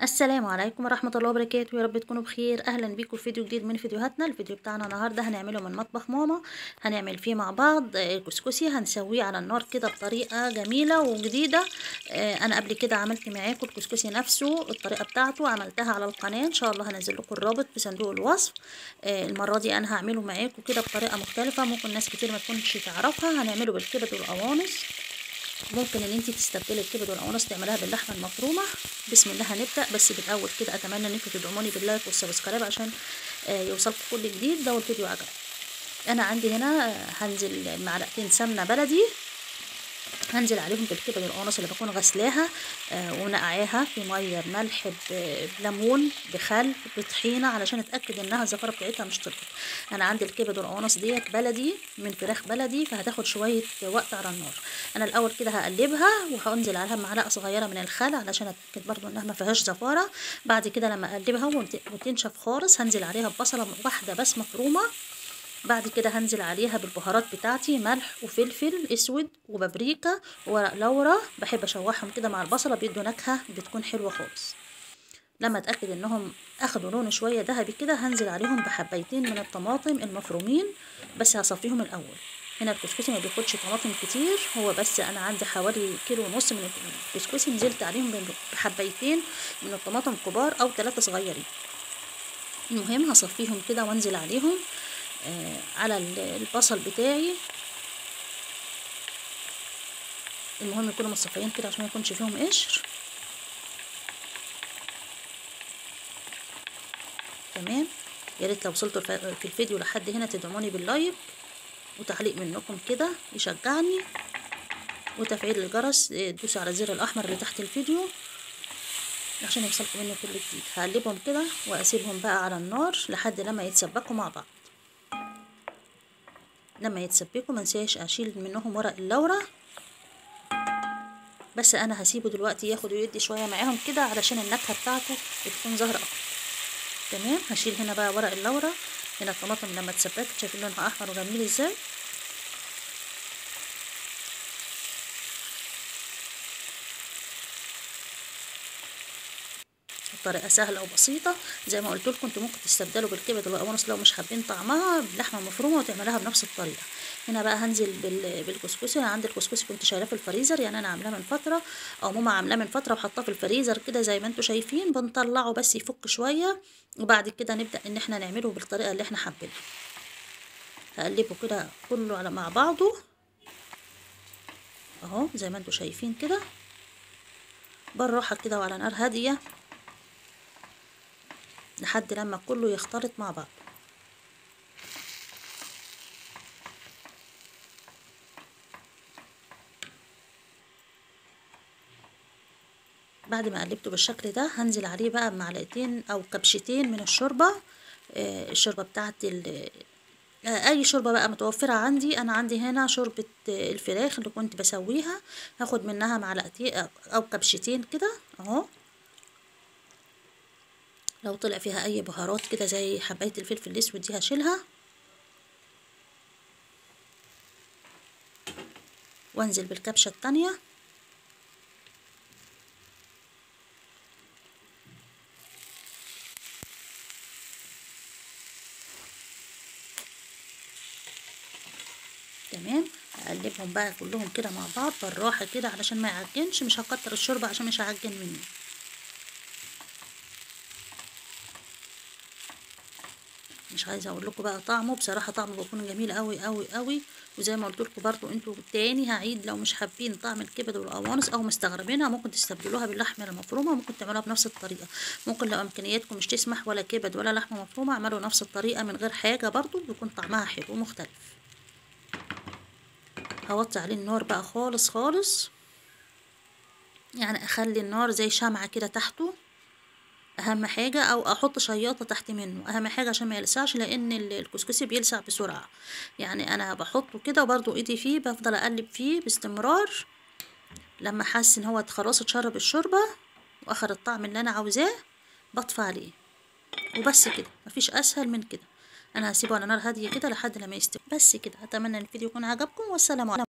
السلام عليكم ورحمة الله وبركاته. يا رب تكونوا بخير. اهلا بيكم في فيديو جديد من فيديوهاتنا. الفيديو بتاعنا النهارده هنعمله من مطبخ ماما، هنعمل فيه مع بعض الكسكسي، هنسويه على النار كده بطريقة جميلة وجديدة. انا قبل كده عملت معاكم الكسكسي نفسه، الطريقة بتاعته عملتها على القناة، ان شاء الله هنزل لكم الرابط في صندوق الوصف. المرة دي انا هعمله معاكم كده بطريقة مختلفة، ممكن ناس كتير ما تكونش تعرفها. هنعمله بالكبد والقوانص، ممكن ان انت تستبدلي الكبد والقوانص تعملها باللحمه المفرومه. بسم الله هنبدا. بس بالاول كده اتمنى ان انتوا تدعموني بال like وال subscribe عشان يوصلكم كل جديد لو الفيديو عجبكم. انا عندي هنا هنزل معلقتين سمنه بلدي، هنزل عليهم بالكبد والقوانص اللي بكون غسلاها ونقعاها في مية بملح بليمون بخل بطحينه علشان اتاكد انها الزفاره بتاعتها مش طلعت. انا عندي الكبد والقوانص ديت بلدي من فراخ بلدي، فهتاخد شوية وقت على النار. انا الاول كده هقلبها وهنزل عليها معلقه صغيرة من الخل علشان اتاكد برضو انها ما فيهاش زفاره. بعد كده لما اقلبها وتنشف خالص هنزل عليها ببصله واحدة بس مفرومه. بعد كده هنزل عليها بالبهارات بتاعتي، ملح وفلفل اسود وبابريكا وورق لورا، بحب اشوحهم كده مع البصله بيدوا نكهة بتكون حلوة خالص. لما اتاكد انهم اخدوا لون شوية ذهبي كده هنزل عليهم بحبيتين من الطماطم المفرومين، بس هصفيهم الاول. هنا الكسكسي ما بياخدش طماطم كتير، هو بس انا عندي حوالي 1.5 كيلو من الكسكسي، نزلت عليهم بحبيتين من الطماطم كبار او 3 صغيرين. المهم هصفيهم كده وانزل عليهم على البصل بتاعي. المهم يكونوا مصفيين كده عشان ما يكونش فيهم قشر. تمام. يا ريت لو وصلتوا في الفيديو لحد هنا تدعموني بال like وتعليق منكم كده يشجعني، وتفعيل الجرس، تدوسوا على الزر الاحمر اللي تحت الفيديو عشان يوصلكم مني كل جديد. هقلبهم كده واسيبهم بقى على النار لحد لما يتسبكوا مع بعض. لما يتسبكوا منساش اشيل منهم ورق اللورة، بس انا هسيبه دلوقتي ياخد ويدي شوية معاهم كده علشان النكهة بتاعته بتكون ظاهره اكتر. تمام. هشيل هنا بقى ورق اللورة. هنا الطماطم لما اتسبكت شايفين لونها احمر وجميل ازاي. الطريقة سهلة وبسيطة زي ما قلت لكم، انتوا ممكن تستبدلوا بالكبد والقوانص لو مش حابين طعمها بلحمه مفرومه وتعملوها بنفس الطريقة. هنا بقى هنزل بالكسكسي. انا عندي الكسكسي كنت شايلاه في الفريزر، يعني انا عاملاه من فترة او ماما عاملاه من فترة وحطاه في الفريزر كده زي ما انتوا شايفين. بنطلعه بس يفك شوية وبعد كده نبدا ان احنا نعمله بالطريقة اللي احنا حابينها. هقلبه كده كله على مع بعضه اهو زي ما انتوا شايفين كده، بالراحة كده وعلى نار هادية لحد لما كله يختلط مع بعض. بعد ما قلبته بالشكل ده هنزل عليه بقى بمعلقتين او كبشتين من الشوربة. الشوربة بتاعت اي شوربة بقى متوفرة عندي. انا عندي هنا شوربة الفراخ اللي كنت بسويها، هاخد منها معلقتين او كبشتين كده اهو. لو طلع فيها اي بهارات كده زي حبايه الفلفل الاسود دي هشيلها، وانزل بالكبشه التانية. تمام. هقلبهم بقى كلهم كده مع بعض بالراحة كده علشان ما يعجنش، مش هكتر الشوربة عشان مش هعجن مني. مش عايزه اقول لكم بقى طعمه، بصراحة طعمه بيكون جميل قوي قوي قوي. وزي ما قلت لكم برضو انتوا تاني هعيد، لو مش حابين طعم الكبد والقوانص او مستغربينها ممكن تستبدلوها باللحمه المفرومه، ممكن تعملوها بنفس الطريقة. ممكن لو امكانياتكم مش تسمح ولا كبد ولا لحمه مفرومه اعملوا نفس الطريقة من غير حاجة، برضو بيكون طعمها حلو ومختلف. هوطي عليه النار بقى خالص خالص، يعني اخلي النار زي شمعة كده تحته اهم حاجة، او احط شياطه تحت منه اهم حاجة عشان ما يلسعش، لان الكسكسي بيلسع بسرعة. يعني انا بحطه كده وبرده ايدي فيه بفضل اقلب فيه باستمرار لما احس ان هو خلاص اتشرب الشوربة واخد الطعم اللي انا عاوزاه بطفي عليه وبس كده. مفيش اسهل من كده. انا هسيبه على نار هادية كده لحد لما يستوي بس كده. اتمنى ان الفيديو يكون عجبكم، والسلام عليكم.